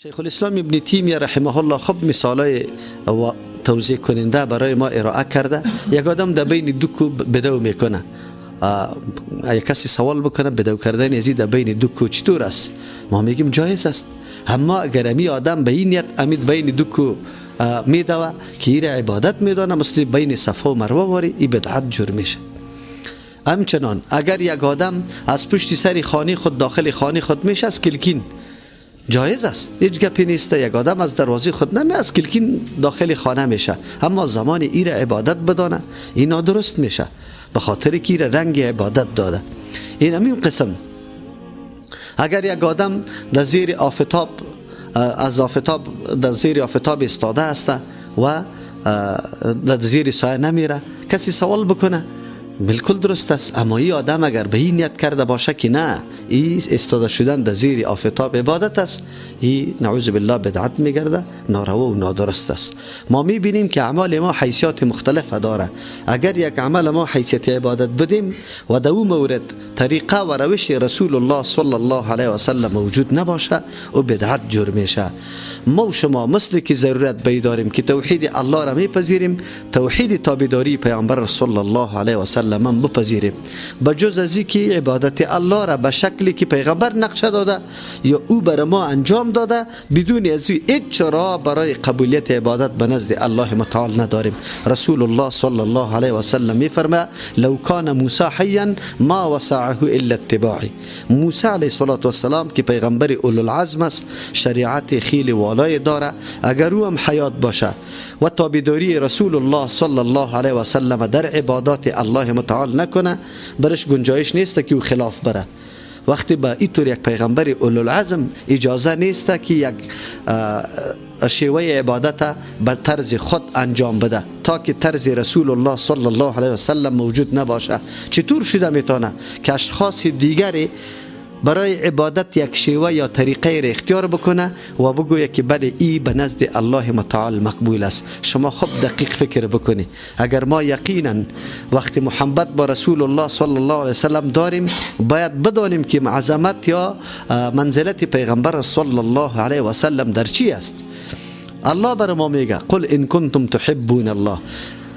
شیخ الاسلام ابن تیمیه رحمه الله خب مثالای و توضیح کننده برای ما ارائه کرده. یک آدم در بین دو کو بدو میکنه، اگه کسی سوال بکنه بدو کردن ازی در بین دو کو چطور است، ما میگیم جایز است. اما اگر امی آدم به این نیت امید بین دو کو میدوه که ایره عبادت میدانه، مثل بین صفا و مروه واری، ای بدعت جور میشه. همچنان اگر یک آدم از پشت سر خانه خود داخل خانه خود میشه از کلکین، جایز است، هیچ گپی نیست. یک آدم از دروازه خود نمی از کلکین داخل خانه میشه، اما زمان ایره عبادت بدانه این نادرست میشه، به خاطر که ایره رنگ عبادت داده. این همین قسم اگر یک آدم در زیر آفتاب از آفتاب در زیر آفتاب ایستاده است و در زیر سایه نمیره، کسی سوال بکنه بالکل درست است. اما این آدم اگر به این نیت کرده باشه که نه، این ایستاده شدن در زیر آفتاب عبادت است، این نعوذ بالله بدعت میگرده، ناروا و نادرست است. ما میبینیم که اعمال ما حیثیات مختلف داره. اگر یک عمل ما حیثیت عبادت بدیم و در او مورد طریقه و روش رسول الله صلی الله علیه و سلم موجود نباشه، او بدعت جور میشه. ما و شما مثل که ضرورت به داریم که توحید الله را میپذیریم، توحید تابعداری پیامبر صلی الله علیه و سلم هم بپذیریم، بجز از اینکه عبادت الله را به شکلی که پیغمبر نقشه داده یا او بر ما انجام داده، بدون از هیچ راه برای قبولیت عبادت به نزد الله متعال نداریم. رسول الله صلی الله علیه و سلم میفرماید لو کان موسی حیا ما وسعه الا اتباعی. موسی علیه السلام که پیغمبر اولوالعزم است، شریعت خیلی والای داره، اگر او هم حیات باشه و تابعداری رسول الله صلی الله علیه و سلم در عبادات الله متعال نکنه، برش گنجایش نیست که او خلاف بره. وقتی با اینطور یک پیغمبر اولوالعزم اجازه نیست که یک شیوه عبادت بر طرز خود انجام بده تا که طرز رسول الله صلی الله علیه و سلم موجود نباشه. چطور شده میتونه که اشخاص دیگری برای عبادت یک شیوه یا طریقه را اختیار بکنه و بگویه که بله ای به نزد الله متعال مقبول است؟ شما خوب دقیق فکر بکنی. اگر ما یقینا وقتی محبت با رسول الله صلی الله علیه وسلم داریم، باید بدانیم که عظمت یا منزلت پیغمبر صلی الله علیه و سلم در چی است. الله بر ما میگه قل ان کنتم تحبون الله.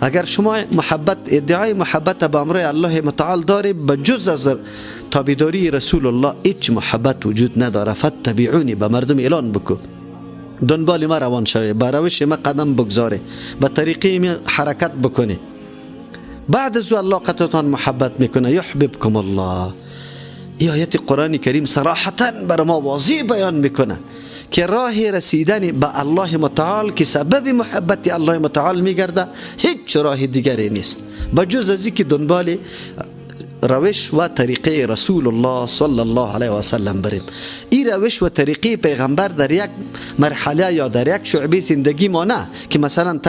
اگر شما محبت، ادعای محبت به امر الله متعال داری، به جز از تابعداری رسول الله هیچ محبت وجود نداره. فتبعونی، به مردم اعلان بکو، دنبال ما روان شوی، به روش ما قدم بگذاره، به طریقه ما حرکت بکنه، بعد از الله قطعتان محبت میکنه. یحببکم الله. این آیت قرآن کریم صراحتا بر ما واضح بیان میکنه که راه رسیدن به الله متعال که سبب محبت الله متعال میگرده هیچ راه دیگری نیست بجز از اینکه دنبال روش و طریقه رسول الله صلی الله علیه و سلم بریم. این روش و طریقه پیغمبر در یک مرحله یا در یک شعبه زندگی ما نه که مثلا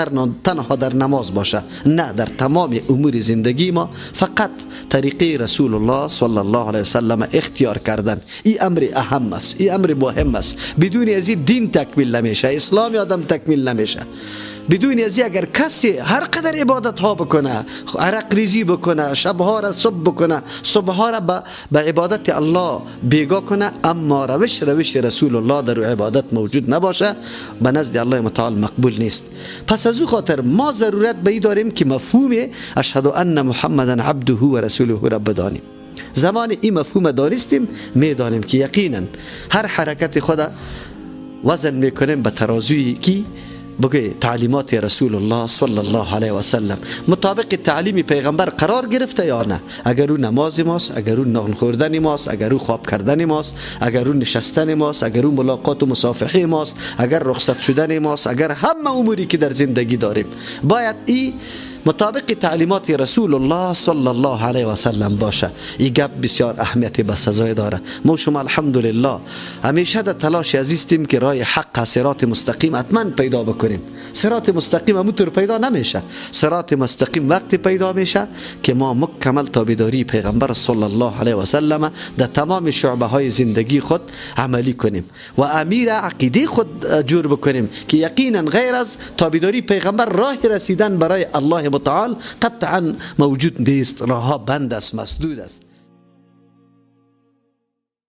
تنها در نماز باشه، نه، در تمام امور زندگی ما فقط طریقه رسول الله صلی الله علیه و سلم اختیار کردن، این امر اهم است، این امر مهم است. بدون از این دین تکمیل نمیشه، اسلام آدم تکمیل نمیشه. بدون از اگر کسی هر قدر عبادت ها بکنه، عرق ریزی بکنه، شبها را صبح بکنه، صبحها را به عبادت الله بیگا کنه، اما روش رسول الله در عبادت موجود نباشه، به نزد الله متعال مقبول نیست. پس از او خاطر ما ضرورت به این داریم که مفهوم اشهد ان محمدا عبده و رسوله را بدانیم. زمان این مفهوم دانستیم، میدانیم که یقینا هر حرکت خود وزن میکنیم به ترازوی کی بگه تعلیمات رسول الله صلی الله علیه و سلم مطابق تعلیم پیغمبر قرار گرفته یا نه. اگر او نماز ماست، اگر او نان خوردن ماست، اگر او خواب کردن ماست، اگر او نشستن ماست، اگر او ملاقات و مصافحه ماست، اگر رخصت شدن ماست، اگر همه اموری که در زندگی داریم، باید ای مطابق تعلیمات رسول الله صلی الله علیه و سلم باشه. این گپ بسیار اهمیت بسزای داره. ما شما الحمدلله همیشه در تلاش عزیزتیم که راه حق صراط مستقیم حتما پیدا بکنیم. صراط مستقیم همونطور پیدا نمیشه. صراط مستقیم وقتی پیدا میشه که ما مکمل تابعداری پیغمبر صلی الله علیه و سلم در تمام شعبه های زندگی خود عملی کنیم و امیر عقیده خود جور بکنیم که یقینا غیر از تابعداری پیغمبر راه رسیدن برای الله متعال قطعا موجود نیست. راه بند است، مسدود است.